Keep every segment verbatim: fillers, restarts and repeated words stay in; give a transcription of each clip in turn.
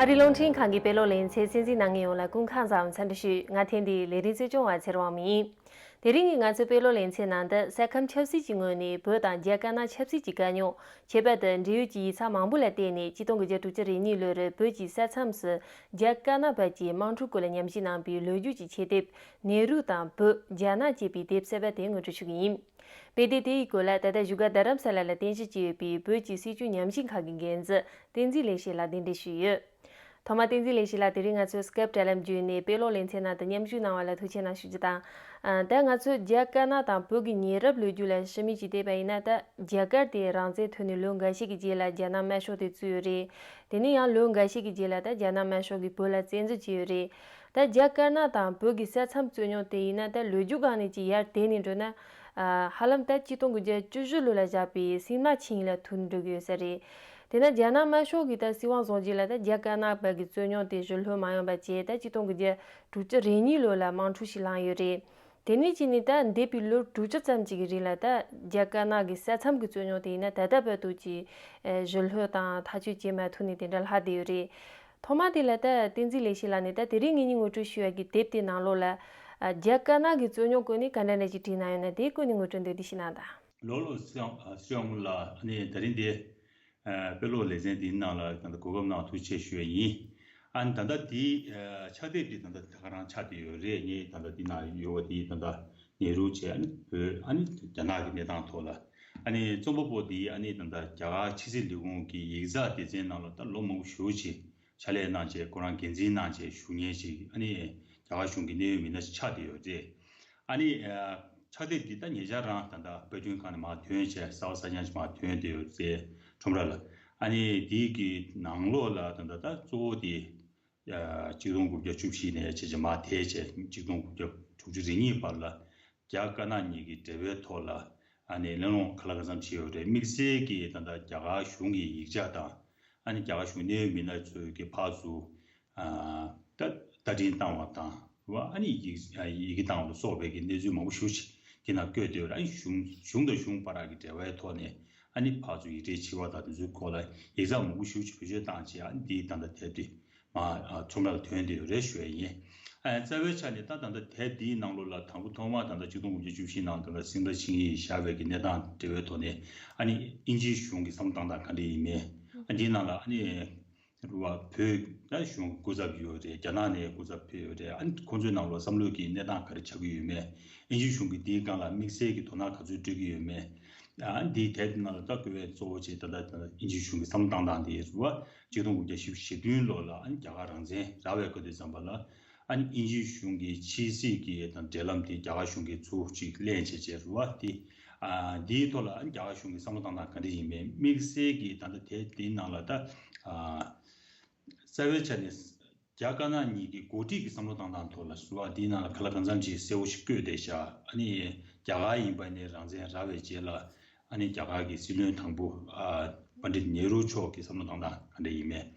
ཨ་རིའི་རླུང་འཕྲིན་ཁང་གི་དཔེ་ཀློག་ལེ་ཚན་གསན་གཟིགས་གནང་མཁན་ཡོངས་ལ་སྐུ་ཁམས་བཟང་བའི་འཚམས་འདྲི་ཞུ། ང་ཐེངས་འདིའི་ལས་རིམ་གཙོ་སྐྱོང་བ་ཚེ་རིང་དབང་མོ་ཡིན། དེ་རིང་གི་ང་ཚོའི་དཔེ་ཀློག་ལེ་ཚན་ནང་དུ་ས་ཁམས་ཆབ་སྲིད་ཀྱི་ངོས་ནས་བོད་དང་རྒྱ་དཀར་ནག་ཆབ་སྲིད་ཀྱི་དཀའ་རྙོག་ཁྱད་པར་དུ་འབྲེལ་ཡོད་ཀྱི་ཡིག་ཚགས་མང་པོ་ལ་བརྟེན་ནས་ཆིག་སྟོང་དགུ་བརྒྱ་དྲུག་ཅུ་རེ་གཉིས་ལོར་བོད་ཀྱི་ས་མཚམས་སུ་རྒྱ་དཀར་ནག་བར་གྱི་དམག་འཁྲུག་སྐོར་ལ་ཉམས་ཞིབ་གནང་བའི་ལོ་རྒྱུས་ཀྱི་ཆེད་དེབ། ནེ་རུ་དང་བོད། རྒྱ་ནག་ཅེས་པའི་དེབ་གསར་པ་དེ་ངོ་སྤྲོད་ཞུ་གི་ཡིན། དཔེ་དེབ་དེའི་སྐོར་ལ་ད་ལྟ་བཞུགས་སྒར་རྡ་རམ་ས་ལ་ལ་རྟེན་གཞི་བྱས་ཡོད་པའི་བོད་ཀྱི་སྲིད་བྱུས་ཉམས་ཞིབ་ཁང་གི་འགན་འཛིན་བསྟན་འཛིན་ལེགས་བཤད་ལགས་གདན་འདྲེན་ཞུས་ཡོད། ཐོག་མར་བསྟན་འཛིན་ལེགས་བཤད་ལགས་དེ་རིང་ང་ཚོའི་སྐེབ་དྲ་ལམ་བརྒྱུད་ནས་དཔེ་ཀློག་ལེ་ཚན་ནང་དུ་མཉམ་ཞུགས་གནང་བ་ལ་ཐུགས་རྗེ་གནང་ཞུ་རྒྱུ་དང་། ཨ། ད་ང་ཚོས་རྒྱ་དཀར་ནག་དང་བོད་ཀྱི་ཉེ་རབས་ལོ་རྒྱུས་ལ་ཞིབ་མོ་ཅིག་བལྟས་པ་ཡིན་ན། ད་རྒྱ་གར་དེ་རང་བཙན་ཐོན་ནས་ལོ་འགའ་ཤས་ཀྱི་རྗེས་ལ་རྒྱ་ནག་དམར་ཤོག་དེ་བཙུགས་ཡོད་རེད། དེ་ནས་ཡང་ལོ་འགའ་ཤས་ཀྱི་རྗེས་ལ་ད་རྒྱ་ནག་དམར་ཤོག་གིས་བོད་ལ་བཙན་འཛུལ་བྱས་ཡོད་རེད། ད་རྒྱ་དཀར་ནག་དང་བོད་ཀྱི་ས་མཚམས་རྩོད་རྙོག་དེ་ཡིན་ན། ད་ལོ་རྒྱུས་སྒང་ནས་ཅིག་ཡར་དེད་ནས་འགྲོ་ན། ཨ། ཧ་ལམ་ད་ཆིག་སྟོང་དགུ་བརྒྱ་བཅུ་བཞི་ལོ་ལ་བཞག་པའི་སྲིད་དམག་ཆིངས་ཡིག་ལ་ཐུག་འགྲོ་གི་ཡོད་ས་རེད། དེས་ན་རྒྱ་ནག་དམར་ཤོག་གིས་ད་སྲིད་དབང་བཟུང་རྗེས་ལ་ད་རྒྱ་དཀར་ནག་བར་གྱི་རྩོད་རྙོག་དེ་ཞི་ལྷོད་མ་ཡོང་བ་བྱས། ད་ཆིག་སྟོང་དགུ་བརྒྱ་དྲུག་ཅུ་རེ་གཉིས་ལོ་ལ་དམག་འཁྲུག་ཞིག་ལངས་ཡོད་རེད། དེ་ནས་བྱས་ནས་ད་འདས་པའི་ལོ་དྲུག་ཅུ་ཙམ་ཅིག་གི་རིང་ལ་ད་རྒྱ་དཀར་ནག་གི་ས་མཚམས་ཀྱི་རྩོད་རྙོག་དེ་ཡིན་ན་ད་ལྟ་བར་དུ་ཅིག་ཨ། ཞི་ལྷོད་དང་ཐག་གཅོད་བྱེད་མ་ཐུབ་ནས་དེ་འདྲ་ལྷག་བསྡད་ཡོད་རེད། ཐོག་མ་དེ་ལ་ད་བསྟན་འཛིན་ལེགས་བཤད་ལགས་ནས་ད་དེ་རིང་ངེད་གཉིས་ངོ་སྤྲོད་ཞུ་ཡག་གི་དེབ་དེ་ནང་ལོགས་ལ། ཨ། རྒྱ་དཀར་ནག་གི་རྩོད་རྙོག་སྐོར་ནས་ག་འདྲ་འདྲ་ཅིག་བྲིས་གནང་ཡོད་ན། དེའི་སྐོར་ནས་ངོ་སྤྲོད་འདོན་དེ་ཞུ་གནང་དང་། ལོ་ལོ་སྲིད་དབང་ལགས། ཨ་ནི་ད་རིང་འདི་ཨ་དཔེ་ཀློག་ལེ་ཚན་འདིའི་ནང་ལ་ད་ལྟ་གོ་སྐབས་གནང་བ་ཐུགས་རྗེ་ཆེ་ཞུ་ཡ་ཡིན། ཨ་ནི་ད་ལྟ་འདི་ཨ་ཕྱག་དེབ་འདི་ད་ལྟ་ད་ག་རང་ཆགས་བསྡད་ཡོད་རེད། ངས་ད་ལྟ་འདི་ནང་ཡོད་པ་འདི་ད་ལྟ་ནེ་རུ་བྱས། ཨ་ནི་བོད། ཨ་ནི་རྒྱ་ནག་གི་གནས་སྟངས་ཐོག་ལ། ཨ་ནི་རྩོམ་པ་པོ་འདི་ཨ་ནི་ད་ལྟ་རྒྱ་གར་ཕྱི་སྲིད་ལས་ཁུངས་ཀྱི་ཡིག་ཚགས་སྡེ་ཚན་ནང་ལ་ད་ལོ་མང་པོ་ཞེ་པོ་ཅིག་ཕྱག་ལས་གནང་བྱས། ཁོ་རང་འགན་འཛིན་གནང་བྱས་བཞུགས་མཁན་ཅིག་ཨ་ནི་རྒྱ་གར་གཞུང་གི་གནད་ཡོད་མི་སྣ་ཞིག་ཆགས་བསྡད་ཡོད་རེད། ཨ་ནི་ཨ་ཕྱག་དེབ་འདི་ད་ཉེ་ཆར་རང་ད་ལྟ་དཔེ་སྐྲུན་ཁང་ནས་མར་ཐོན་བྱས། གསར་པ་གསར་རྐྱང་ཞིག་མར་ཐོན་བསྡད་ཡོད་རེད། ཁྲོམ་ར་ལ། ཨ་ནི་འདི་གི་ནང་ལོགས་ལ་ད་ལྟ་ད་གཙོ་བོ་དེ་ཨ་ཆིག་སྟོང་དགུ་བརྒྱ་བཅུ་བཞི་ནས་བྱས་བྱས་མར་དེད་བྱས་ཆིག་སྟོང་དགུ་བརྒྱ་དྲུག་ཅུ་རེ་གཉིས་བར་ལ་རྒྱ་དཀར་ནག་གཉིས་ཀྱི་འབྲེལ་བའི་ཐོག་ལ། ཨ་ནི་གླེང་སློང་ག་ལ་གང་འཚམ་བྱས་ཡོད་རེད། དམིགས་བསལ་གྱིས་ད་ལྟ་རྒྱ་གར་གཞུང་གི་ཡིག་ཆ་དང་། ཨ་ནི་རྒྱ་གར་གཞུང་གནད་ཡོད་མི་སྣ་ཚོས་ཀྱི་ཕར་ཚུར་ཨ་ད་བརྡ་འཕྲིན་བཏང་བ་དང་། རེད་བ། ཨ་ནི་ཡི་ཡི་གེ་བཏང་བ་ལ་སོགས་པའི་གི་གནས་ཚུལ་མང་པོ་ཞེ་པོ་ཅིག་དེ་ནང་བཀོད་བསྡད་ཡོད་རེད། ཨ་ནི་གཞུང་གཞུང་དང་གཞུང་བར་གྱི་འབྲེལ་བའི་ཐོག་ནས་ཨ་ནི་ཕར་ཚུར་ཡིག་ཕྲའི་འཆི་བ་དང་དེ་ཚོའི་སྐོར་ལ་ཡིག་ཚགས་མང་པོ་ཞེ་པོ་ཅིག་བེད་སྤྱོད་བཏང་བྱས། ཨ་ནི་འདིའི་ད་ལྟ་དེབ་དེ་མར་ཨ་ཁྲོམ་ར་ལ་ཐོན་བསྡད་ཡོད་རེད་ཞུ་ཡ་ཡིན། ཨ་རྩ་བའི་ཆ་ནས་ད་ད་ལྟ་དེབ་འདིའི་ནང་ལོགས་ལ་དང་པོ་ཐོག་མར་ད་ལྟ་ཆིག་སྟོང་དགུ་བརྒྱ་བཅུ་བཞི་ནང་ད་ལྟ་སིང་ར་ཆིང་ཡིས་བཞག་པའི་གི་གནས་སྟངས་འབྲེལ་བའི་ཐོག་ནས། ཨ་ནི་དབྱིན་ཇིའི་གཞུང་གི་བསམ་བློ་བཏང་སྟངས་ག་འདྲ་ཡིན་མིན། ཨ་འདིའི་ནང་ལ་ཨ་ནི་རེད་བ། བོད་ད་གཞུང་སྐུ་ཚབ་ཡོད་རེད། རྒྱ་ནག་ནས་སྐུ་ཚབ་ཕེབས་ཡོད་རེད། ཨ་ནི་ཁོང་ཚོའི་ནང་ལོགས་བསམ་བློ་གི་གནས་སྟངས་ག་རེ་ཆགས་ཀྱི་ཡོད་མེད། དབྱིན་ཇིའི་གཞུང་གིས་འདིའི་སྒང་ལ་དམིགས་བསལ་གྱི་དོ་སྣང་ག་ཚོད་སྤྲོད་ཀྱི་ཡོད་མེད། ཨ་འདིའི་དེབ་ནང་ལ་ད་དགོས་པའི་གཙོ་བོ་བྱས་ད་ལྟ་དབྱིན་ཇིའི་གཞུང་གི་བསམ་བློ་བཏང་སྟངས་དེ་རེད་བ། ཆིག་སྟོང་དགུ་བརྒྱ་བཞི་བཅུ་ཞེ་བདུན་ལོ་ལ་ཨ་ནི་རྒྱ་གར་རང་བཙན་རག་པའི་སྐབས་དུས་ཙམ་པ་ལ། ཨ་ནི་དབྱིན་ཇིའི་གཞུང་གི་ཕྱི་སྲིད་ཀྱི་དང་འབྲེལ་ལམ་དེ་རྒྱ་གར་གཞུང་གིས་ཚུར་ཅིག་ལེན་བྱས་བྱས་རེད་བ། དེ་ཨ་འདིའི་ཐོག་ལ་ཨ་ནི་རྒྱ་གར་གཞུང་གི་བསམ་བློ་བཏང་སྟངས་ག་འདྲ་ཡིན་མིན། དམིགས་བསལ་གྱི་ད་ལྟ་དེ་དེའི་ནང་ལ་ད་ཨ་རྩ་བའི་ཆ་ནས་རྒྱ་དཀར་ནག་གཉིས་ཀྱི་འགོ་ཁྲིད་ཀྱི་བསམ་བློ་བཏང་སྟངས་ཐོག་ལ་ཞུ་བ་འདིའི་ནང་ལ་ག་ལ་གང་འཚམ་ཅིག་གསལ་པོ་ཞིག་བཀོད་བསྡད་བཞག་ཨ་ནི་རྒྱ་གར་ཡིན་པ་ནས་རང་བཙན་རག་པའི་རྗེས་ལ་ཨ་ནི་རྒྱ་གར་གྱི་སྲིད་བློན་དང་པོ་ཨ་པཎ་ཌིད་ནེ་རུ་མཆོག་གི་བསམ་བློ་བཏང་སྟངས་ག་འདྲ་ཡིན་མིན།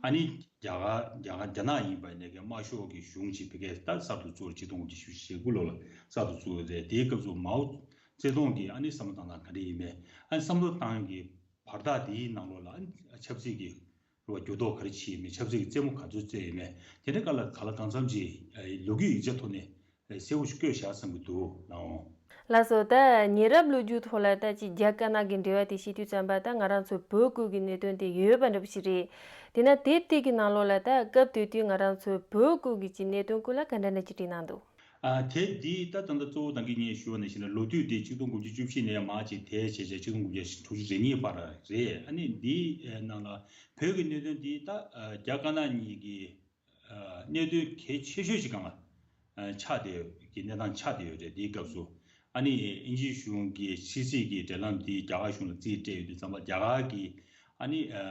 ཨ་ནི་རྒྱ་གར་རྒྱ་གར་རྒྱ་ནག་ཡིན་པ་ནས་ཀྱི་དམར་ཤོག་གི་གཞུང་ཅིག་ཕ་གིར་ད་གསར་དུ་བཙུགས། ཆིག་སྟོང་དགུ་བརྒྱ་བཞི་བཅུ་ཞེ་དགུ་ལོ་ལ་གསར་དུ་བཙུགས་རེད། དེའི་སྐབས་སུ་མའོ་ཙེ་ཏུང་གིས་ཨ་ནི་བསམ་བློ་བཏང་སྟངས་ག་འདྲ་ཡིན་མིན། ཨ་ནི་བསམ་བློ་བཏང་གི་བར་ཐག་དེའི་ནང་ལོགས་ལ་ཨ་ནི་ཆབ་སྲིད་ཀྱི་རེད་བ། འགྱུར་ལྡོག་ག་རེ་ཕྱིན་ཡོད་མེད། ཆབ་སྲིད་ཀྱི་རྩེད་མོ་ག་ཚོད་རྩེས་ཡོད་མེད། དེ་འདྲའི་སྐོར་ལ་ག་ལ་གང་འཚམ་ཅིག་ཨ་ལོ་རྒྱུས་ཡིག་ཆ་ཐོག་ནས་ཨ་གསལ་པོ་ཞིག་བཀོད་བཞག་བསམ་གྱི་འདུག་ལགས་འོང་། ལགས་སོ། ད་ཉེ་རབས་ལོ་རྒྱུས་ཐོག་ལ་ད་ཅིག་རྒྱ་དཀར་ནག་གི་འབྲེལ་བ་དེ་བཤད་དུས་ཙམ་པ་ད་ང་རང་ཚོ་བོད་སྐོར་གྱི་གནད་དོན་དེ་ཡོད་པ་འདྲ་པོ་ཞིག་རེད། དེས་ན་དེབ་དེ་གི་ནང་ལོགས་ལ་ད་སྐབས་དེ་དུས་ང་རང་ཚོ་བོད་སྐོར་གྱི་ཅིག་གནད་དོན་སྐོར་ལ་ག་འདྲ་འདྲ་ཅིག་བྲིས་གནང་འདུག་ཨ་དེབ་འདི་ད་ད་ལྟ་གཙོ་བོ་ད་གིན་ངས་ཞུས་པ་ནང་བཞིན་ལ་ལོ་དུས་དེ་ཆིག་སྟོང་དགུ་བརྒྱ་བཅུ་བཞི་ནས་མར་ཅིག་དེད་བྱས་བྱས་ཆིག་སྟོང་དགུ་བརྒྱ་དྲུག་ཅུ་རེ་གཉིས་བར་རེད། ཨ་ནི་འདིའི་ནང་ལ་བོད་ཀྱི་གནད་དོན་འདི་ད་ཨ་རྒྱ་དཀར་ནག་གཉིས་ཀྱི་ཨ་གནད་དོན་གལ་ཆེ་ཤོས་ཤིག་སྒང་ལ་ཨ་ཆགས་བསྡད་ཀྱི་གནས་སྟངས་ཆགས་བསྡད་ཡོད་རེད། འདིའི་སྐབས་སུ་ཨ་ནི་དབྱིན་ཇིའི་གཞུང་གི་ཕྱི་སྲིད་ཀྱི་འབྲེལ་ལམ་འདི་རྒྱ་གར་གཞུང་ལ་རྩིས་སྤྲད་ཡོད་དུས་ཙམ་པ་རྒྱ་གར་གྱི་ཨ་ནི་ཨ་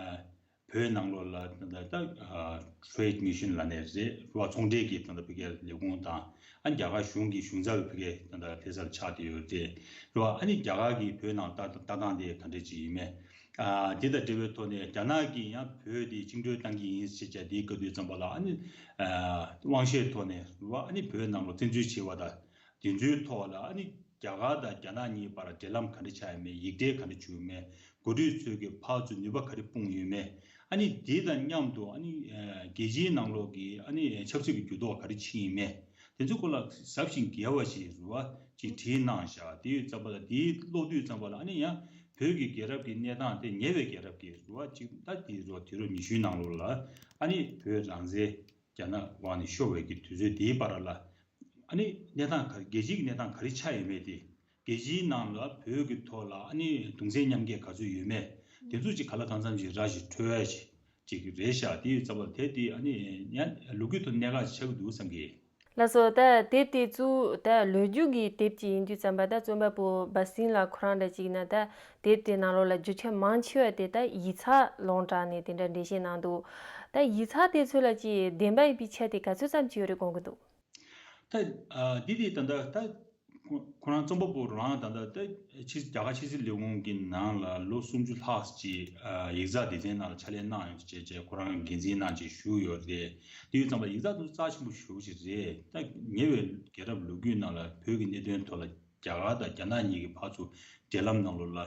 བོད་ནང་ལོགས་ལ་ད་ད་ཨ་Trade Mission་ལབ་ནས་རེད་བ། ཚོང་འབྲེལ་གྱི་ད་ལྟ་ཕ་གིའི་ལས་ཁུངས་དང་ཨ་ནི་རྒྱ་གར་གཞུང་གི་གཞུང་ཚབ་ཕ་གིའི་ད་ལྟ་ལྷ་སར་ཆགས་བསྡད་ཡོད་རེད་བ། ཨ་ནི་རྒྱ་གར་གྱིས་བོད་ནང་ལྟ་ལྟ་སྟངས་དེ་ག་འདྲ་ཅིག་ཡིན་མིན། ཨ་དེ་དང་འབྲེལ་བའི་ཐོག་ནས་རྒྱ་ནག་གིས་ཡང་བོད་དེ་བཅིངས་འགྲོལ་བཏང་གི་ཡིན་ཟེར་བྱས་དེའི་སྐབས་དུས་ཙམ་པ་ལ་ཨ་ནི་ཨ་དབང་ཤེད་ཐོག་ནས་རེད་བ། ཨ་ནི་བོད་ནང་ལ་བཙན་འཛུལ་བྱས་པ་དང་དེ་ཚོའི་ཐོག་ལ་ཨ་ནི་རྒྱ་གར་དང་རྒྱ་ནག་གཉིས་བར་འབྲེལ་ལམ་ག་འདྲ་ཆགས་ཡོད་མེད། ཡིག་འབྲེལ་ག་འདྲ་བྱུང་ཡོད་མེད། འགོ་ཁྲིད་ཚོས་ཀྱི་ཕར་ཚུར་ནུས་པ་ག་རེ་སྤུངས་ཡོད་མེད། ཨ་ནི་དེ་དང་མཉམ་དུ་ཨ་ནི་རྒྱལ་སྤྱིའི་ནང་ལོགས་ཀྱི་ཨ་ནི་ཆབ་སྲིད་ཀྱི་འགྱུར་ལྡོག་ག་རེ་ཕྱིན་ཡིན་མེད་དེ་ཚོའི་སྐོར་ལ་ཟབ་ཞིང་རྒྱས་པ་ཞིག་རུ་བ་ཅིག་བྲིས་གནང་བཞག་དེ་ཡོད་ཙམ་པ་ལ་དེའི་ཀློག་དུས་ཙམ་པ་ལ་ཨ་ནི་ཡང་བོད་ཀྱི་རྒྱལ་རབས་ཀྱི་གནས་སྟངས་དེ་ཉེ་བའི་རྒྱལ་རབས་ཀྱི་རུ་བ་ཅིག་ད་དེ་རུ་དུས་རབས་ཉི་ཤུའི་ནང་ལོགས་ལ་ཨ་ནི་བོད་རང་བཙན་རྒྱ་ནག་འོག་ནས་ཤོར་བའི་གི་དུས་ཚོད་དེའི་བར་ལ་ཨ་ནི་གནས་སྟངས་ག་རྒྱལ་སྤྱིའི་གནས་སྟངས་ག་རེ་ཆགས་ཡོད་མེད་དེ། རྒྱལ་སྤྱིའི་ནང་ལ་བོད་ཀྱི་ཐོག་ལ་ཨ་ནི་གདུང་སེམས་མཉམ་སྐྱེད་ག་ཚོད་ཡོད་མེད་དེ་ཚོ་ཅིག་ག་ལ་གང་འཚམ་ཅིག་ར་ཞིག་འཕྲོད་ཡ་ཞིག་ཅིག་རེད་ཤག་དེ་ཡོད་ཙམ་པ་དེ་དེ་ཨ་ནི་ཡང་ལོ་རྒྱུས་ཐོག་གནད་འགག་ཅིག་ཆགས་ཀྱི་འདུག་བསམ་གི། ལགས་སོ། ད་དེབ་དེ་གཙོ་བོ་ད་ལོ་རྒྱུས་ཀྱི་དེབ་ཅིག་ཡིན་དུས་ཙམ་པ་ད་རྩོམ་པ་པོ་སྦ་སྲིན་ལགས་ཁོ་རང་འདྲ་ཅིག་ཡིན་ན་ད་དེབ་དེ་ནང་ལོགས་ལ་རྒྱུ་ཆ་མང་ཆེ་བ་དེ་ད་ཡིག་ཚགས་ལུང་དྲངས་ནས་དེ་འདྲ་འགྲེལ་བཤད་གནང་འདུག་ད་ཡིག་ཚགས་དེ་ཚོ་ལ་ཅིག་བདེན་པ་ཡིན་པའི་ཆ་དེ་ག་ཚོད་ཙམ་ཅིག་ཡོད་རེད་དགོངས་ཀྱི་འདུག་ད་ཨ་འདི་དེ་ད་ལྟ་ད་ཁོ་ཁོ་རང་རྩོམ་པ་པོ་རང་ད་ལྟ་ད་ཕྱི་རྒྱ་གར་ཕྱི་སྲིད་ལས་ཁུངས་ཀྱི་ནང་ལ་ལོ་སུམ་ཅུ་ལྷག་ཅིག་ཨ་ཡིག་ཚགས་སྡེ་ཚན་ནང་ལ་ཕྱག་ལས་གནང་ཡོད་ཅེས་བྱས་ཁོ་རང་འགན་འཛིན་གནང་ཅེས་ཞུས་ཡོད་རེད། དེ་ཡོད་ཙམ་པ་ཡིག་ཚགས་དེ་ཚོ་རྩ་ཆེན་པོ་ཞེ་པོ་ཅིག་རེད། ད་ཉེ་བའི་རྒྱལ་རབས་ལོ་རྒྱུས་ནང་ལ་བོད་ཀྱི་གནད་དོན་ཐོག་ལ་རྒྱ་གར་དང་རྒྱ་ནག་གཉིས་ཀྱི་ཕར་ཚུར་འབྲེལ་ལམ་ནང་ལོགས་ལ་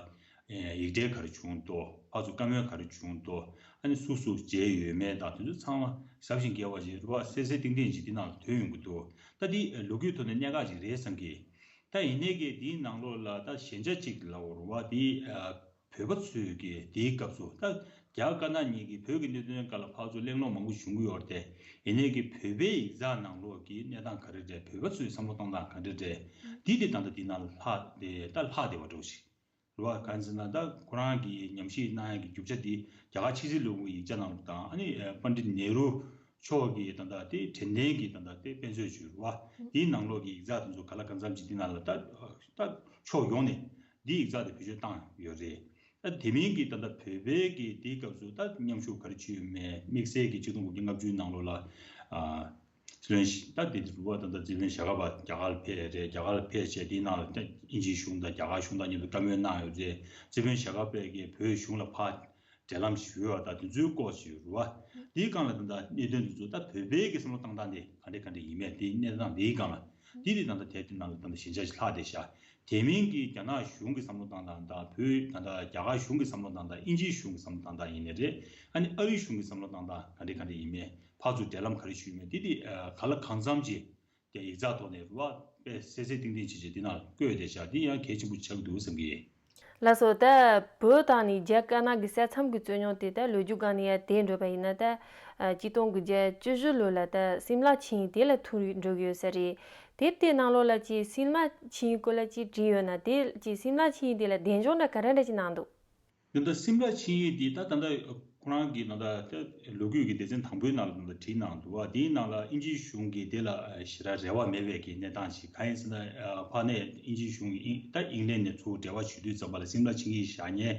ཡིག་འབྲེལ་ག་རེ་བྱུང་འདུག་ཕར་ཚུར་བཀའ་མོལ་ག་རེ་བྱུང་འདུག་ཨ་ནི་སུ་སུ་མཇལ་ཡོད་མེད་དང་དེ་ཚོ་ཚང་མ་ཟབ་ཞིང་རྒྱས་པ་ཞིག་རུ་བ་གསལ་གསལ་ཏིང་ཏིང་ཞིག་འདི་ནང་ལ་ཐོན་ཡོང་གི་འདུག་ད་འདི་ལོ་རྒྱུས་ཐོག་ནས་གནད་འགག་ཅིག་རེད་བསམ་གི། ད་ཡིན་ནའི་གི་འདིའི་ནང་ལོགས་ལ་ད་ཞན་ཆ་གཅིག་ལབ་དགོས་རེད་བ། འདི་ཨ་བོད་པ་ཚོས་གི་འདིའི་སྐབས་སུ་ད་རྒྱ་དཀར་ནག་གཉིས་ཀྱི་བོད་ཀྱི་གནད་དོན་སྒང་ལ་ཕར་ཚུར་གླེང་སློང་མང་པོ་བྱུང་གི་ཡོད་རེད་དེ། ཡིན་ནའི་གི་བོད་པའི་ཡིག་ཚགས་ནང་ལོགས་ཀྱི་གནས་སྟངས་ག་རེ་རེད། བོད་པ་ཚོའི་བསམ་བློ་གཏོང་སྟངས་ག་འདྲ་རེད། འདི་དེ་ད་ལྟ་འདི་ནང་ལྷག་དེ་ད་ལྷག་བསྡད་པ་འདྲ་བོ་ཞིག་རེད་བ། གང་ཟེར་ན་ད་ཁོ་རང་གི་ཉམས་ཞིབ་གནང་ཡག་གི་རྒྱུ་ཆ་འདི་རྒྱ་གར་ཕྱི་སྲིད་ལས་ཁུངས་ཀྱི་ཡིག་ཆ་ནང་ལོགས་དང་ཨ་ནི་ཨ་པཎྜི་ཏ་ནེ་རུ་མཆོག་གི་ད་ལྟ་དེ་དྲན་རྟེན་གྱི་ད་ལྟ་དེ་དཔེ་མཛོད་ཅིག་རེད་བ། འདིའི་ནང་ལོགས་ཀྱི་ཡིག་ཚགས་དེ་ཚོ་ག་ལ་གང་འཚམ་ཅིག་འདི་ནང་ལ་ད་ད་ཕྱོགས་ཡོངས་ནས་འདིའི་ཡིག་ཚགས་དེ་བེད་སྤྱོད་བཏང་ཡོད་རེད། ད་དེ་མིན་གྱི་ད་ལྟ་བོད་པའི་གི་དེའི་སྐབས་སུ་ད་མཉམ་ཞུགས་ག་རེ་བྱས་ཡོད་མེད། དམིགས་བསལ་གྱི་ཆིག་སྟོང་དགུ་བརྒྱ་ལྔ་བཅུའི་ནང་ལོགས་ལ་ཨ་སྲིད་བློན་ཞིག་ད་དེ་དུས་རུ་བ་ད་ལྟ་སྲིད་བློན་ཞྭ་སྒབ་པ་རྒྱ་གར་ལ་ཕེབས་རེད། རྒྱ་གར་ལ་ཕེབས་བྱས་དེའི་ནང་ལ་ད་དབྱིན་ཇིའི་གཞུང་དང་རྒྱ་གར་གཞུང་དང་མཉམ་དུ་བཀའ་མོལ་གནང་ཡོད་རེད། སྲིད་བློན་ཞྭ་སྒབ་པས་ཀྱི་བོད་གཞུང་ལ་ཕར་འབྲེལ་ལམ་ཞུ་ཡོད་པ་དང་དེ་ཚོའི་སྐོར་ཞིག་རུ་བ། དེའི་སྒང་ལ་ད་ལྟ་གནད་དོན་དེ་ཚོ་ད་བོད་པའི་གི་བསམ་བློ་བཏང་སྟངས་དེ་ག་འདྲ་ག་འདྲ་ཡིན་མེད་དེ་གནས་སྟངས་དེའི་སྒང་ལ་དེ་དེ་ད་ལྟ་དེབ་དེ་ནང་ལ་ད་ལྟ་ཞན་ཆ་ཞིག་ལྷག་བསྡད་ཤག་དེ་མིན་གྱི་རྒྱ་ནག་གཞུང་གི་བསམ་བློ་བཏང་སྟངས་དང་བོད་ད་ལྟ་རྒྱ་གར་གཞུང་གི་བསམ་བློ་བཏང་སྟངས། དབྱིན་ཇིའི་གཞུང་གི་བསམ་བློ་བཏང་སྟངས་ཡིན་ནའི་རེད། ཨ་ནི་ཨ་རིའི་གཞུང་གི་བསམ་བློ་བཏང་སྟངས་ག་འདྲ་ག་འདྲ་ཡིན་མེད། ཕར་ཚུར་འབྲེལ་ལམ་ག་རེ་ཞུས་མེད་དེ་དེ་ག་ལ་གང་འཚམ་ཅིག་དེ་ཡིག་ཚགས་ཐོག་ནས་རུ་བ་དཔེ་གསལ་གསལ་ཏིང་ཏིང་བྱས་བྱས་དེ་ནང་བཀོད་བསྡད་ཤག་དེ་ཡང་གལ་ཆེན་པོ་ཆགས་ཀྱི་འདུག་བསམ་གི། ལགས་སོ། ད་བོད་དང་ནི་རྒྱ་དཀར་ནག་གི་ས་མཚམས་ཀྱི་རྩོད་རྙོག་དེ་ད་ལོ་རྒྱུས་སྒང་ནས་ཡར་དེད་འགྲོ་བ་ཡིན་ན་ད་ཨ་གཅིག་སྟོང་དགུ་བརྒྱ་བཅུ་བཞི་ལོ་ལ་ད་སིམ་ལ་ཆིངས་ཡིག་དེ་ལ་ཐུག་འགྲོ་གི་ཡོད་ས་རེད། དེབ་དེ་ནང་ལོགས་ལ་ཅིག་སིམ་ལ་ཆིངས་ཡིག་སྐོར་ལ་ཅིག་བྲིས་ཡོད་ན་དེ་ཅིག་སིམ་ལ་ཆིངས་ཡིག་དེ་ལ་གདན་འཇོག་འདྲ་ག་རེ་འདྲ་ཅིག་གནང་འདུག་ད་ལྟ་སིམ་ལ་ཆིངས་ཡིག་འདི་ད་ད་ལྟ་ཁོ་རང་གིས་ད་ལྟ་ད་ལོ་རྒྱུས་ཀྱི་སྡེ་ཚན་དང་པོའི་ནང་ལ་ད་ལྟ་བྲིས་གནང་འདུག་བ། དེའི་ནང་ལ་དབྱིན་ཇིའི་གཞུང་གིས་དེ་ལ་ཞེ་དྲག་རེ་བ་མེད་པའི་གི་གནས་སྟངས་ཤིག་གང་ཡིན་ཟེར་ན་ཕ་ནས་དབྱིན་ཇིའི་གཞུང་གིས་ད་དབྱིན་ལན་ནས་ཚུར་འབྲེལ་བ་བྱེད་དུས་ཙམ་པ་ལ་སིམ་ལ་ཆིངས་ཡིག་བཞག་མཁན་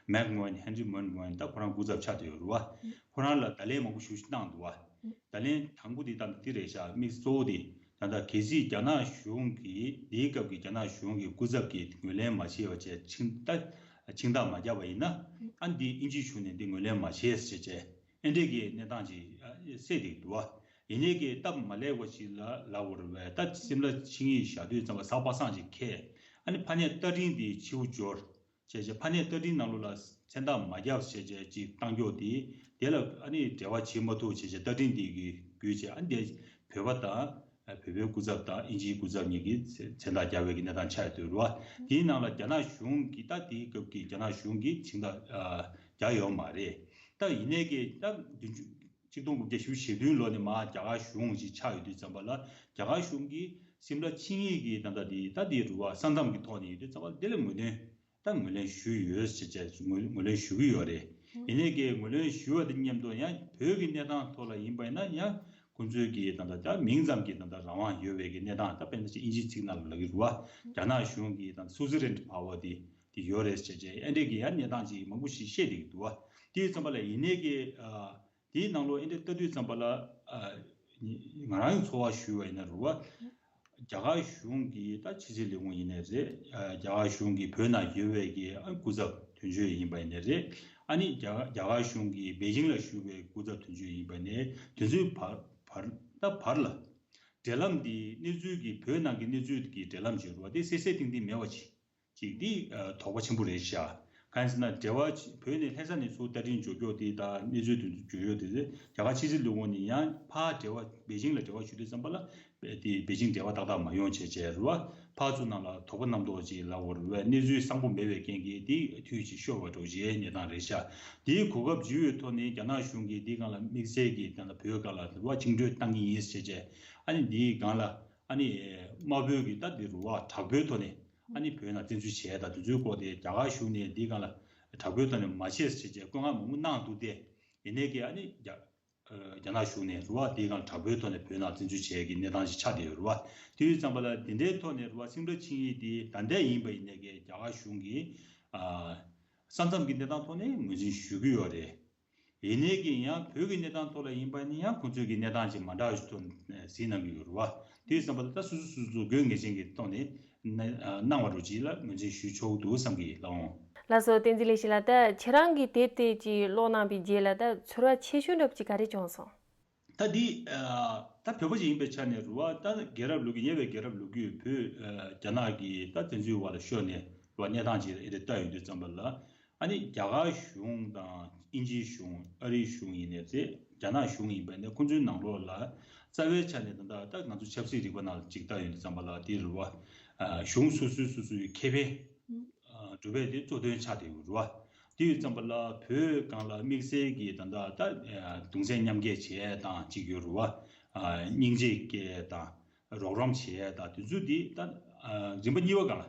མེག་མོ་ཝན། ཧན་རི་མོན་མོ་ཝན་ད་ཁོ་རང་སྐུ་ཚབ་ཆགས་བསྡད་ཡོད་རེད་བ། ཁོ་རང་ལ་བརྡ་ལན་མང་པོ་ཞེ་པོ་ཅིག་བཏང་འདུག་བ། བརྡ་ལན་དང་པོ་དེ་ད་ལྟ་འདི་རེད་ཤག་དམིགས་གཙོ་བོ་དེ། ད་ལྟ་གལ་སྲིད་རྒྱ་ནག་གཞུང་གིས་དེའི་སྐབས་ཀྱི་རྒྱ་ནག་གཞུང་གི་སྐུ་ཚབ་ཀྱིས་ངོས་ལེན་མ་བྱས་པ་བྱས་ཆིངས་ད་ཆིངས་ཐག་མ་བརྒྱབ་པ་ཡིན་ན། ཨ་འདི་དབྱིན་ཇིའི་གཞུང་ནས་འདི་ངོས་ལེན་མ་བྱས་ཟེར་བྱས་ཨེ་འདྲས་ཀྱི་གནས་སྟངས་ཅིག་སད་འདུག་བ། ཡིན་ནའི་གི་སྟབས་མ་ལེགས་པ་ཞིག་ལ་ལབ་དགོས་རེད་བས། ད་སིམ་ལ་ཆིངས་ཡིག་བཞག་དུས་ཙམ་པ་གཟའ་པ་སངས་ཅིག་འཁེལ། ཨ་ནི་ཕ་ནས་རྟ་མགྲིན་འདི་ཕྱི་པོ་འབྱོར། བྱས་བྱས་ཕ་ནས་རྟ་མགྲིན་ནང་ལོགས་ལ་མཚན་རྟགས་མ་བརྒྱབ་བྱས་བྱས་ཅིག་བཏང་རྒྱུ་དེ་དེ་ལ་ཨ་ནི་འབྲེལ་བ་བྱེད་མ་ཐུབ་བྱས་བྱས་རྟ་མགྲིན་དེ་གི་བརྒྱུད་བྱས་ཨ་ནི་དེ་བོད་པ་དང་བོད་པའི་སྐུ་ཚབ་དང་དབྱིན་ཇིའི་སྐུ་ཚབ་གཉིས་ཀྱིས་མཚན་རྟགས་བརྒྱབ་པའི་གི་གནས་སྟངས་ཆགས་ཡོད་འདུག་རེད་བ། དེའི་ནང་ལ་རྒྱ་ནག་གཞུང་གིས་ད་དེའི་སྐབས་ཀྱི་རྒྱ་ནག་གཞུང་གིས་མཚན་རྟགས་བརྒྱབ་ཡོད་མ་རེད། ད་ཡིན་ནའི་གི་ད་བདུན་ཅུ་གཅིག་སྟོང་དགུ་བརྒྱ་བཞི་བཅུ་ཞེ་བདུན་ལོ་ནས་མར་རྒྱ་གར་གཞུང་ཞིག་ཆགས་ཡོད་དུས་ཙམ་པ་ལ་རྒྱ་གར་གཞུང་གིས་སིམ་ལ་ཆིངས་ཡིག་གི་ད་ལྟ་དེ་ད་དེ་རུ་བ་ས་མཚམས་ཀྱི་ཐོག་ནས་ཡོད་དུས་ཙམ་པ་དེ་ལ་ངོས་ལེན། ད་ངོས་ལེན་ཞུས་ཡོད་ཟེར་བྱས་ངོས་ངོས་ལེན་ཞུ་གི་ཡོད་རེད། ཡིན་ནའི་གི་ངོས་ལེན་ཞུ་བ་དང་མཉམ་དུ་ཡང་བོད་ཀྱི་གནས་སྟངས་ཐོག་ལ་ཡིན་པ་ཡིན་ན་ཡང་ཁོང་ཚོའི་གི་ད་ལྟ་ད་མིང་ཙམ་གྱི་ད་ལྟ་རང་དབང་ཡོད་པའི་གི་གནས་སྟངས། ད་དཔེར་ན་ཅིག་དབྱིན་ཇིའི་ཚིག་ནང་ལ་ལབ་ཀྱི་རེད་བ། རྒྱ་ནག་གཞུང་གི་ད་ལྟ་སུ་ཛི་རེན་པ་ཝར་དེ་དེ་ཡོད་རེད་ཟེར་བྱས་ཨེ་འདྲས་ཀྱི་ཡང་གནས་སྟངས་ཅིག་མང་པོ་ཞིག་བཤད་བསྡད་ཀྱི་འདུག་བ། དེ་ཡིན་ཙམ་པ་ལ་ཡིན་ནའི་གི་ཨ། དེའི་ནང་ལོགས་ཨེ་འདྲས་ལྟ་དུས་ཙམ་པ་ལ་ཨ། ང་རང་གི་ཚོར་བ་ཞུས་པ་ཡིན་ན་རུ་བ། རྒྱ་གར་གཞུང་གི་ད་ཕྱི་སྲིད་ལས་ཁུངས་ཡིན་ནའི་རེད། ཨ། རྒྱ་གར་གཞུང་གི་བོད་ནང་ཡོད་པའི་གི་ཨ་སྐུ་ཚབ་དོན་གཅོད་ཡིན་པ་ཡིན་ནའི་རེད། ཨ་ནི་རྒྱ་རྒྱ་གར་གཞུང་གི་པེ་ཅིང་ལ་བཞུགས་པའི་སྐུ་ཚབ་དོན་གཅོད་ཡིན་པ་ནས་དེ་ཚོའི་བར་བར་ད་བར་ལ་འབྲེལ་ལམ་འདི་གནས་ཚུལ་གྱི་བོད་ནང་གི་གནས་ཚུལ་གྱི་འབྲེལ་ལམ་བྱེད་རུ་བ་དེ་གསལ་གསལ་ཏིང་ཏིང་མེད་པ་ཅིག་ཅིག་འདི་ཨ་དོགས་པ་ཆེན་པོ་རེད་ཤག་གང་ཡིན་ཟེར་ན་འབྲེལ་བ་བོད་ནས་ལྷ་ས་ནས་ཚུར་བརྡ་འཕྲིན་འབྱོར་ཀྱོག་དེ་དང་གནས་ཚུལ་དེ་འབྱོར་ཀྱོག་དེ་རྒྱ་གར་ཕྱི་སྲིད་ལས་ཁུངས་ནས་ཡང་ཕར་འབྲེལ་བ་པེ་ཅིང་ལ་འབྲེལ་བ་ཞུ་དུས་ཙམ་པ་ལ་དེ་པེ་ཅིང་འབྲེལ་བ་ཏག་ཏག་མ་ཡོང་བྱས་བྱས་རུ་བ་ཕར་ཚུར་ནང་ལ་དོགས་པ་རྣམ་རྟོག་ཅིག་ལབ་དགོས་རུ་བས་གནས་ཚུལ་གསང་པོ་མེད་པའི་རྐྱེན་གྱིས་དེ་དུས་ཅིག་ཤོར་བ་འགྲོ་བྱས་གནས་སྟངས་རེད་ཤག་དེའི་གོ་སྐབས་བརྗེ་བའི་ཐོག་ནས་རྒྱ་ནག་གཞུང་གིས་དེའི་སྒང་ལ་དམིགས་བསལ་གྱིས་ད་ལྟ་བོད་སྒང་ལ་རུ་བ་བཅིངས་འགྲོལ་བཏང་གི་ཡིན་ཟེར་བྱས་ཨ་ནི་འདིའི་སྒང་ལ་ཨ་ནི་དམར་པོའི་གི་ད་དེ་རུ་བ་དྲག་པོའི་ཐོག་ནས། ཨ་ནི་བོད་ནང་བཙན་འཛུལ་བྱས་དང་དེ་ཚོའི་སྐོར་དེ་རྒྱ་གར་གཞུང་ནས་འདི་སྒང་ལ་དྲག་པོའི་ཐོག་ནས་མ་བྱེད་ཟེར་བྱས་བཀོད་མངགས་མང་པོ་གནང་འདུག་སྟེ། ཡིན་ནའི་གི་ཨ་ནི་རྒྱ་ཨ་རྒྱ་ནག་གཞུང་ནས་རུ་བ་འདི་སྒང་དྲག་པོའི་ཐོག་ནས་བོད་ནང་བཙན་འཛུལ་བྱས་ཀྱི་གནས་སྟངས་ཤིག་ཆགས་བསྡད་ཡོད་རུ་བ། དེ་ཡོད་ཙམ་པ་ལ་དེ་འདྲའི་ཐོག་ནས་རུ་བ་སིང་ར་ཆིངས་ཡིག་དེ་ད་ལྟ་ཡིན་པ་ཡིན་ནའི་གི་རྒྱ་གར་གཞུང་གིས་ཨ་ས་མཚམས་ཀྱི་གནས་སྟངས་ཐོག་ནས་ངོས་འཛིན་ཞུ་གི་ཡོད་རེད། ཡིན་ནའི་ཀྱི་ཡང་བོད་ཀྱི་གནས་སྟངས་ཐོག་ལ་ཡིན་པ་ནི་ཡང་ཁོང་ཚོའི་གི་གནས་སྟངས་ཅིག་མ་འདྲ་བ་ཞིག་ཐོག་ནས་གཟིགས་གནང་གི་ཡོད་རེད་བ། དེ་ཡིན་ཙམ་པ་ལ་ད་སོ་སོ་སོ་སོ་དགོས་ངེས་ཅན་གྱི་ཐོག་ནས་གནང་བ་རུ་ཅིག་ལ་ངོས་འཛིན་ཞུ་ཆོག་འདུག་བསམ་གི་ལགས་འོང་། ལགས་སོ། བསྟན་འཛིན་ལེགས་བཤད་ལགས། ད་ཁྱེད་རང་གིས་དེབ་དེ་ཅིག་ཀློག་གནང་བའི་རྗེས་ལ་ད་ཚོར་བ་ཆེ་ཤོས་འདྲ་པོ་ཅིག་ག་རེ་བྱུང་སོང་། ད་འདི་ད་བོད་པ་ཞིག་ཡིན་པའི་ཆ་ནས་རུ་བ་ད་རྒྱལ་རབས་ལོ་རྒྱུས་ཉེ་བའི་རྒྱལ་རབས་ལོ་རྒྱུས་བོད་རྒྱ་ནག་གི་ད་བཙན་འཛུལ་བ་ལ་ཤོར་ནས་རུ་བ་གནས་སྟངས་ཅིག་ཨེ་རེ་ལྟ་ཡོང་དུས་ཙམ་པ་ལ། ཨ་ནི་རྒྱ་གར་གཞུང་དང་དབྱིན་ཇིའི་གཞུང་ཨ་རིའི་གཞུང་ཡིན་ནའི་རེད། རྒྱ་ནག་གཞུང་ཡིན་པ་ནས་ཁོང་ཚོའི་ནང་ལོགས་ལ་རྩ་བའི་ཆ་ནས་ད་ལྟ་ད་ང་ཚོ་ཆབ་སྲིད་རིག་པ་ནང་ལ་ཅིག་ལྟ་ཡོང་དུས་ཙམ་པ་ལ་དེ་རུ་བ་གཞུང་སོ་སོའི་སོ་སོའི་ཁེ་ཕན་སྒྲུབ་པའི་དེ་གཙོ་དོན་ཆགས་བསྡད་ཡོད་རུ་བ། དེ་ཡོད་ཙམ་པ་ལ་བོད་སྒང་ལ་དམིགས་བསལ་གྱི་ད་ལྟ་ད་གདུང་སེམས་མཉམ་སྐྱེད་བྱས་དང་ཅིག་ཡོད་རུ་བ། སྙིང་རྗེ་སྐྱེས་དང་རོགས་རམ་བྱས་དང་དེ་ཚོ་དེ་ད་རིམ་པ་གཉིས་པ་སྒང་ལ།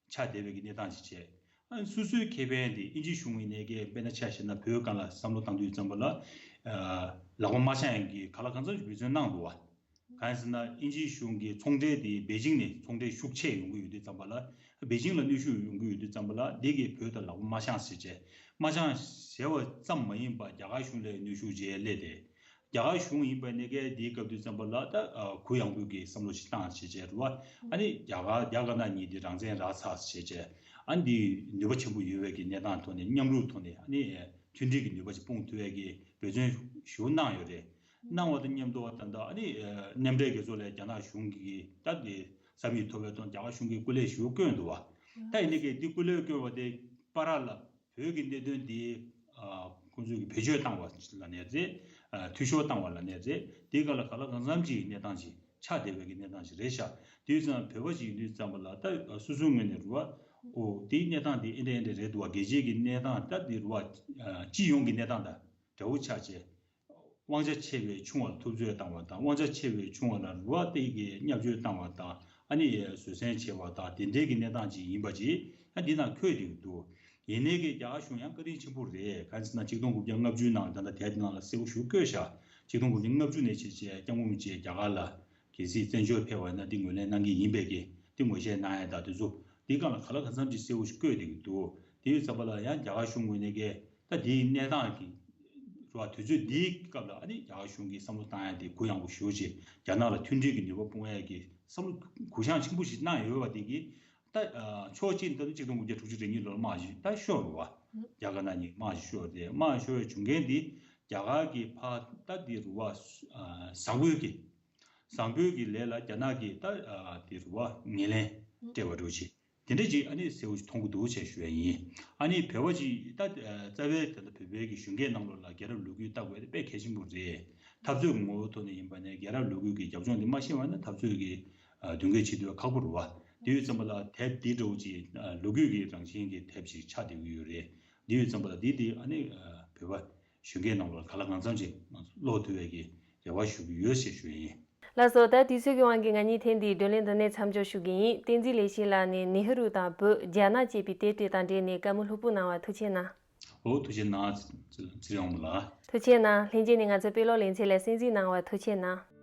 ཆགས་བསྡད་པའི་གི་གནས་སྟངས་ཅིག་བྱས། ཨ་ནི་སོ་སོའི་ཁེ་ཕན་དེ་དབྱིན་ཇིའི་གཞུང་ཡིན་ནའི་གི་དཔེར་ན་ཆ་བཞག་ན་བོད་སྒང་ལ་བསམ་བློ་བཏང་དུས་ཙམ་པ་ལ། ལག་པ་མ་འཆང་ཡག་གི་ག་ལ་གང་འཚམ་ཞིག་འབད་བརྩོན་གནང་འདུག་བ། གང་ཡིན་ཟེར་ན་དབྱིན་ཇིའི་གཞུང་གི་ཚོང་འབྲེལ་དེ་པེ་ཅིང་ནས་ཚོང་འབྲེལ་ཤུགས་ཆེ་ཡོང་གི་ཡོད་དུས་ཙམ་པ་ལ། པེ་ཅིང་ལ་གནོན་ཤུགས་ཡོང་གི་ཡོད་དུས་ཙམ་པ་ལ་འདི་གིས་བོད་དང་ལག་པ་མ་འཆང་ཟེར་བྱས། མ་འཆང་ཟེར་བ་ཙམ་མ་ཡིན་པར་རྒྱ་གར་གཞུང་ལ་གནོན་ཤུགས་རྗེས་སླེབས་ཏེ། རྒྱ་གར་གཞུང་ཡིན་པ་ནི་གལ་དེའི་སྐབས་དུས་ཙམ་པ་ལ་ད་གུ་ཡངས་པོའི་གི་བསམ་བློ་ཞིག་བཏང་བྱས་བྱས་རུ་བ། ཨ་ནི་རྒྱ་གར་རྒྱ་དཀར་ནག་གཉིས་དེ་རང་བཙན་རག་ཚར་བྱས་བྱས། ཨ་ནི་འདི་ནུས་པ་ཆེན་པོ་ཡོད་པའི་གི་གནས་སྟངས་ཐོག་ནས་མཉམ་རུབ་ཐོག་ནས་ཨ་ནི་མཐུན་སྒྲིལ་གྱི་ནུས་པ་ཞིག་སྤུངས་ཐུབ་པའི་གི་འབད་བརྩོན་ཞུ་གནང་ཡོད་རེད། གནང་བ་དང་མཉམ་དུ་ད་ལྟ་ཨ་ནི་མཉམ་འབྲེལ་རྒྱལ་ཚོགས་ལ་རྒྱ་ནག་གཞུང་གིས་ད་དེ་ས་མིག་ཐོབ་པའི་ཐོག་རྒྱ་གར་གཞུང་གིས་སྐུ་ལས་ཞུ་བསྐོས་འདུག་བ། ད་ཡིན་ནི་གི་འདི་སྐུ་ལས་བསྐོས་པ་དེ་བར་ལ། བོད་ཀྱི་གནད་དོན་འདི་ཁོང་ཚོས་ཀྱི་བེད་སྤྱོད་བཏང་བ་ལ་ནས་རེད། འཐུས་ཤོར་བཏང་བ་ལ་ནས་རེད། དེའི་སྐབས་ལ་ག་ལ་གང་འཚམ་གྱི་གནས་སྟངས་ཤིག་ཆགས་བསྡད་པའི་གི་གནས་སྟངས་ཤིག་རེད་ཤག་དེ་ཙམ་བོད་པ་ཞིག་ཡིན་དུས་ཙམ་པ་ལ་ད་སོ་སོའི་ངོས་ནས་རུ་བ། ཨོ་དེའི་གནས་སྟངས་འདི་ཨེ་འདྲ་ཨེ་འདྲ་རེད་འདུག་བ། རྒྱལ་སྤྱིའི་གི་གནས་སྟངས་ད་འདི་རུ་བ། སྤྱི་ཡོངས་ཀྱི་གནས་སྟངས་དང་འདྲ་བོ་ཆགས་བྱས། དབང་ཆ་ཆེ་བའི་ཆུང་བ་ལ་ཐུབ་ཚོད་བཏང་བ་དང་དབང་ཆ་ཆེ་བའི་ཆུང་བ་ལ་རུ་བ་སྟེ་གི་བརྙས་བཅོས་བཏང་བ་དང་ཨ་ནི་བཟོད་བསྲན་བྱེད་པ་དང་དེ་འདྲའི་གི་གནས་སྟངས་ཅིག་ཡིན་པ་ཅིག་ཨ་འདི་ནང་འཁོད་བསྡད་ཀྱི་འདུག་ཡིན་ནའི་གི་རྒྱ་གར་གཞུང་ཡང་བཀའ་དྲིན་ཆེན་པོ་རེད། གང་ཡིན་ཟེར་ན་ཆིག་སྟོང་དགུ་བརྒྱ་ལྔ་བཅུ་ནང་ད་ལྟ་དེབ་དེ་ནང་ལ་གསལ་པོ་ཞིག་བཀོད་ཤག་ཆིག་སྟོང་དགུ་བརྒྱ་ལྔ་བཅུ་ནས་བྱས་བྱས་སྐྱབས་མགོན་རིན་པོ་ཆེ་རྒྱ་གར་ལ་གལ་སྲིད་བཙན་བྱོལ་ཕེབས་པ་ཡིན་ན་འདི་ངོས་ལེན་གནང་གི་ཡིན་པས་ཀྱི་འདི་ངོས་བཞེས་གནང་ཡ་དང་དེ་ཚོ་འདི་སྒང་ལ་ག་ལ་གང་འཚམ་ཅིག་གསལ་པོ་ཞིག་བཀོད་བསྡད་ཀྱི་འདུག་དེ་ཡོད་ཙམ་པ་ལ་ཡང་རྒྱ་གར་གཞུང་ངོས་ནས་ཀྱི། ད་དེའི་གནས་སྟངས་ཀྱི་རུ་བ་དུས་ཚོད་འདིའི་སྐབས་ལ་ཨ་ནི་རྒྱ་གར་གཞུང་གིས་བསམ་བློ་བཏང་ཡ་དེ་གུ་ཡངས་པོ་ཞེ་པོ་ཅིག་རྒྱ་ནག་ལ་མཐུན་སྒྲིལ་གྱི་ནུས་པ་སྤུངས་ཡ་གི་བསམ་བློ་གུ་བཤངས་ཆེན་པོ་ཞིག་གནང་ཡོད་པ་དེ་གིས་ད་ཕྱོགས་གཅིག་ནས་ད་ནི་ཆིག་སྟོང་དགུ་བརྒྱ་དྲུག་ཅུ་རེ་གཉིས་ལོར་དམག་ཞིག་ད་ཤོར་རུ་བ། རྒྱ་དཀར་ནག་གཉིས་དམག་ཞིག་ཤོར་ཏེ་དམག་ཤོར་བའི་བྱུང་རྐྱེན་དེ་རྒྱ་གར་གྱི་ཕར་ད་དེ་རུ་བ་བཟང་པོའི་གི་བཟང་པོའི་གི་ལས་ལ་རྒྱ་ནག་གིས་ད་དེ་རུ་བ་ངོས་ལེན་སྤྲད་པ་འགྲོ་ཆེ། དེ་འདྲ་ཅིག་ཨ་ནི་གསལ་པོ་ཞིག་མཐོང་གི་འདུག་ཅེས་ཞུ་ཡ་ཡིན། ཨ་ནི་བོད་པ་ཅིག་ད་རྩ་བའི་ད་ལྟ་བོད་པའི་གི་གཞོན་སྐྱེས་ནང་ལོགས་ལ་རྒྱལ་རབས་ལོ་རྒྱུས་ལྟ་དགོས་དེ་དཔེ་གལ་ཆེན་པོ་རེད། འཐབ་རྩོད་ཀྱི་ངོ་བོའི་ཐོག་ནས་ཡིན་པ་ནས་རྒྱལ་རབས་ལོ་རྒྱུས་ཀྱི་རྒྱབ་ལྗོངས་དེ་མ་ཤེས་པ་ན་འཐབ་རྩོད་ཀྱི་མདུན་སྐྱོད་བྱེད་དུས་ཁག་པོ་རེད་བ། དེ་ཡོད་ཙམ་པ་ལ་དེབ་འདི་འདྲ་བོ་ཅིག་ལོ་རྒྱུས་ཀྱི་རང་བཞིན་གྱི་དེབ་ཅིག་ཆགས་བསྡད་ཀྱི་ཡོད་རེད། དེ་ཡོད་ཙམ་པ་ལ་འདི་དེ་ཨ་ནི་བོད་པ། གཞོན་སྐྱེས་རྣམས་ལ་གང་ལ་གང་འཚམ་ཅིག་ཀློག་ཐུབ་པའི་གི་རེ་བ་ཞུ་གི་ཡོད་ཞེས་ཞུ་ཡི་ཡིན། ལགས་སོ། ད་དུས་ཚོད་ཀྱི་དབང་གིས་ང་གཉིས་ཐེངས་འདིའི་བགྲོ་གླེང་འདི་ནས་མཚམས་འཇོག་ཞུ་གི་ཡིན། བསྟན་འཛིན་ལེགས་བཤད་ལགས་ནས་ནེ་ཧུ་རུ་དང་བོད་རྒྱ་ནག་ཅེས་པའི་དེབ་དེ་དང་འབྲེལ་ནས་བཀའ་མོལ་ལྷུག་པོ་གནང་བར་ཐུགས་རྗེ་གནང་། འོ་ཐུགས་རྗེ་གནང་། ཚེ་རིང་དབང་མོ་ལགས། ཐུགས་རྗེ་གནང་། ལྷན་རྒྱས་ནས་ང་ཚོའི་དཔེ་ཀློག་ལེ་ཚན་ལ་གསན་གཟིགས་གནང་བར་ཐུགས་རྗེ་གནང་།